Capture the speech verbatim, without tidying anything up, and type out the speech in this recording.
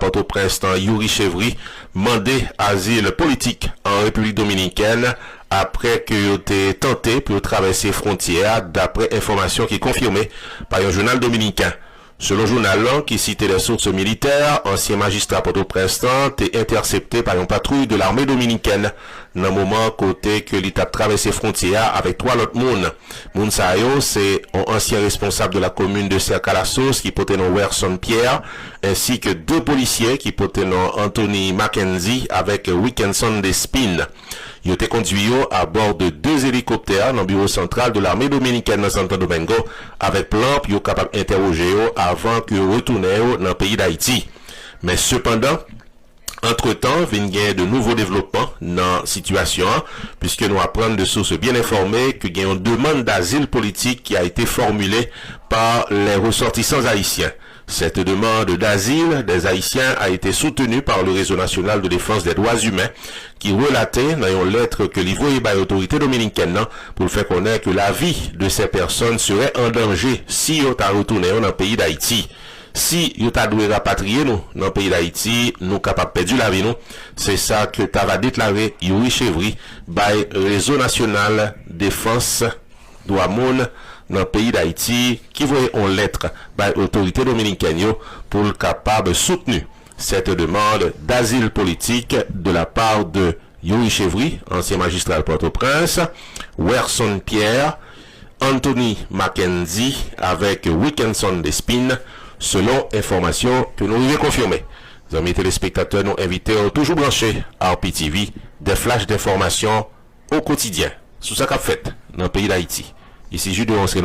Pòtoprens lan, Youri Chevry, mande azil politik an Repiblik Dominikèn apre ke yo te tante pou yo travèse fwontyè a, daprè enfòmasyon ki konfime pa yon jounal dominiken. Selon jounal lan, ki site de sources militaires, ansyen majistra Pòtoprens lan te entèsepte pa yon patwouy de lame dominikèn nan moman kote ke li t ap travèse fwontyè a avèk twa lòt moun. Moun sa yo se yon ansyen responsab de la commune de Cercalasos ki pote non Werson Pierre, ensi ke de polisye ki pote non Anthony Mackenzie avèk Wickenson Despin. Yo te kondwi yo abò de de elikoptè nan biwo santral de lame dominikèn nan Santo Domingo, avèk plan pou yo kapab entèwoje yo avan ke yo retounen yo nan peyi Dayiti. Men sepandan, antretan, vin gen de nouvo devlopman nan sitiyasyon an, puiske nou aprann de sources bien informées ke gen yon demann dazil politik ki a été formulée par les ressortissants haïtiens. Cette demande d'asile des Haïtiens a été soutenue par le Réseau National de Défense des Droits Humains, ki relate nan yon lèt ke li voye bay otorite dominikèn nan pou l fè konnen ke lavi de ces personnes serait en danger si yo ta retounen yo nan peyi Dayiti. Si yo ta dwe rapatriye nou nan peyi Dayiti, nou kapab pèdi lavi nou. Se sa ke t ava deklare Youri Chevry bay Réseau National Défense Dwa Moun nan peyi Dayiti, ki voye yon lèt bay otorite dominikèn yo pou l kapab soutni cette demande d'asile politique de la part de Youri Chevry, ansyen majistra Pòtoprens, Werson Pierre, Anthony Mackenzie avèk Wickenson Despin, selon enfòmasyon ke nou rive konfime. Zanmi telespektatè, nou envite w toujou branche R P T V, des flashs d'information au quotidien sou sa k ap fèt nan peyi Dayiti. Isi Jude Ronce.